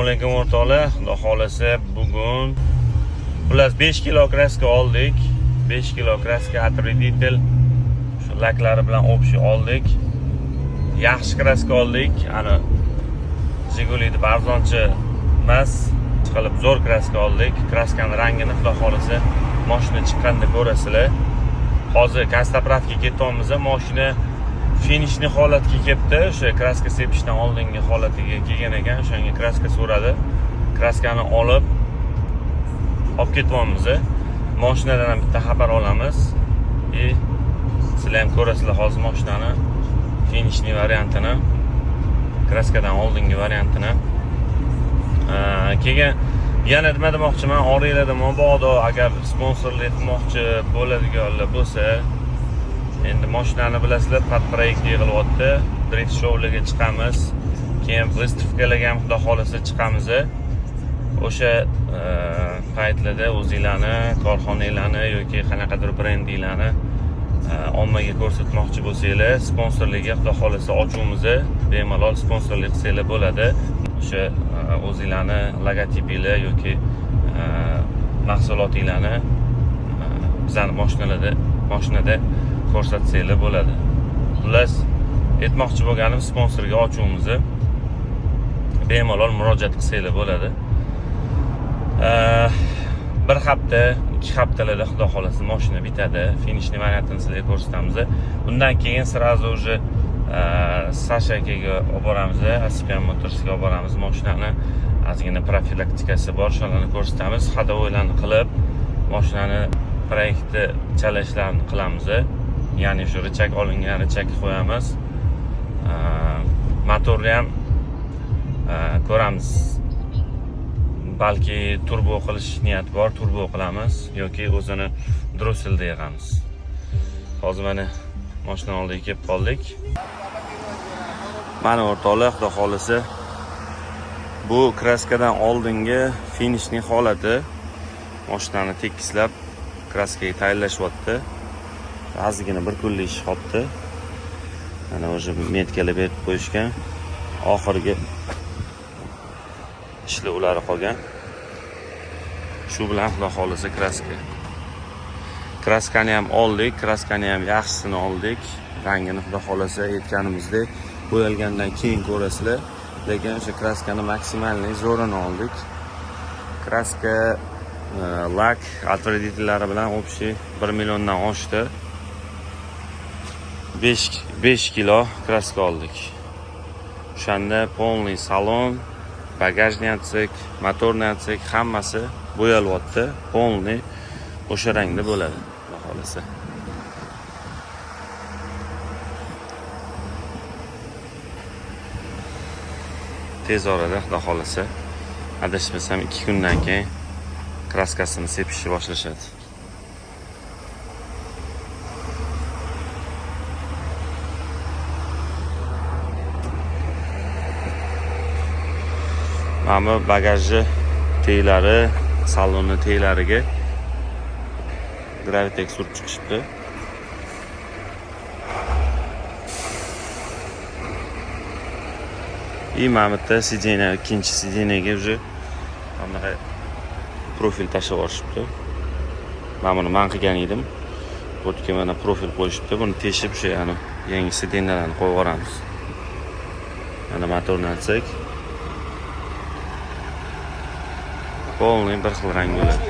Alaykum o'rtoqlar. Xudo xolasa bugun xullas 5 kilo краска oldik. 5 kilo краска отвредитель shu laklari bilan общий oldik. Yaxshi краска oldik. Ani Jigulida arzonchi emas, chiqilib zo'r краска oldik. Краска ni rangini xudo xolasa mashina chiqqanda ko'rasizlar. Hozir заправка ga ketyapmiz. Mashina финишный holatga kelibdi. O'sha краска sepishdan oldingi holatiga kelgan ekan. O'shanga краска so'radi. Краска ni olib ketyapmiz. Mashinadan ham bitta xabar olamiz. И sizlar ham ko'rasizlar hozir mashinani финишный variantini, краска dan oldingi variantini. Keyin yana nima demoqchiman, oranglarda mabodo agar sponsorlik qilmoqchi bo'ladiganlar bo'lsa, endi mashinani bilasizlar, под проект yig'ilyapti. Drift showlarga chiqamiz. Keyin выставка larga ham xudo xohlasa chiqamiz. O'sha paytlarda o'zinglarni korxonanglarni yoki qanaqadir brendinglarni ommaga ko'rsatmoqchi bo'lsanglar, sponsorlikka xudo xohlasa ochuvmiz. Bemalol sponsorlik qilsanglar bo'ladi. O'sha o'zinglarni logotipinglar yoki mahsulotinglarni bizani mashinada ko'rsatsanglar bo'ladi. Xullas, aytmoqchi bo'lganim, sponsorga ochuvmiz. Bemalol murojaat qilsanglar bo'ladi. Bir hafta, 2 haftalarda xudo xohlasa mashina bitadi. Финишный variantini sizlarga ko'rsatamiz. Undan keyin сразу уже Sasha akaga olib boramiz, Aspian Motorsga olib boramiz mashinani. Ozgina profilaktikasi bor, o'shalarni ko'rsatamiz. Ходовой larni qilib, mashinani proyekti chala ishlarini qilamiz. Ya'ni shu рычаг olingan, рычаг qo'yamiz. Motorni ham ko'ramiz. Balki turbo qilish niyat bor, turbo qilamiz yoki o'zini drosselda yig'amiz. Hozir mana mashina oldiga kelib qoldik. Mana o'rtoqlar, xudo xolasa bu краска dan oldingi финишный holati. Mashinani tekislab краска ga tayyorlashyapti. Ozgina bir kunlik ish qolibdi. Mana уже метка lar berib qo'yishgan. Oxirgi ishlovlari qolgan. Shu bilan xudo xolasa краска. Краска ni ham oldik, краска ni ham yaxshisini oldik. Rangini xudo xolasa aytganimizdek bo'yalgandan keyin ko'rasizlar. Lekin o'sha краска ni максимальный zo'rini oldik. Краска, lak, отвредитель lari bilan общий 1 milliondan oshdi. 5 kilo краска oldik. O'shanda полный salon, багажный отсек, моторный отсек hammasi bo'yalyapti. Полный o'sha rangda bo'ladi, xudo xolasa. Tez orada xudo xolasa, adashmasam 2 kundan keyin краска sini sepishni boshlashadi. Mana bu bagajni teglari, salonni teglariga Gravitex surib chiqishibdi. И mana bu yerda сиденье, ikkinchi сиденье ga уже mana bunaqa profil tashlab yuborishibdi. Mana buni man qilgan edim. Bu yerga mana profil qo'yishibdi. Buni teshib o'sha yani yangi сиденье larni qo'yib yuboramiz. Mana motorni отсек. Полный bir xil rang bo'ladi.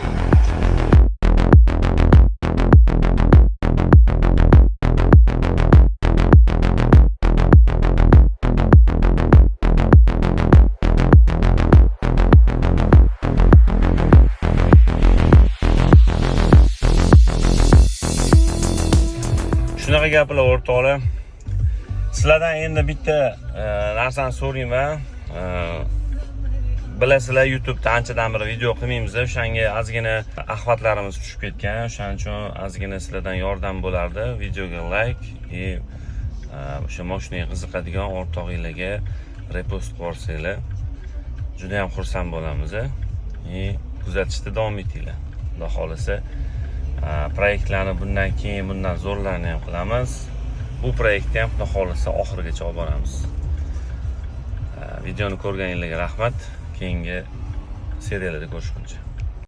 Shunaqa gaplar o'rtoqlar. Sizlardan endi bitta narsani so'rayman. Bilasizlar, YouTube'da anchadan beri video qilmaymiz. O'shanga ozgina охват larimiz tushib ketgan. O'shaning uchun ozgina sizlardan yordam bo'lardi. Videoga like и o'sha mashinaga qiziqadigan o'rtog'inglarga repost qilib yuborsanglar juda ham xursand bo'lamiz. И kuzatishda davom etinglar. Xudo xohlasa, proyektlarni bundan keyin bundan zo'rlarini ham qilamiz. Bu proyektni ham xudo xohlasa oxirigacha olib boramiz. Videoni ko'rganinglarga rahmat. Keyingi seriyalarda ko'rishguncha.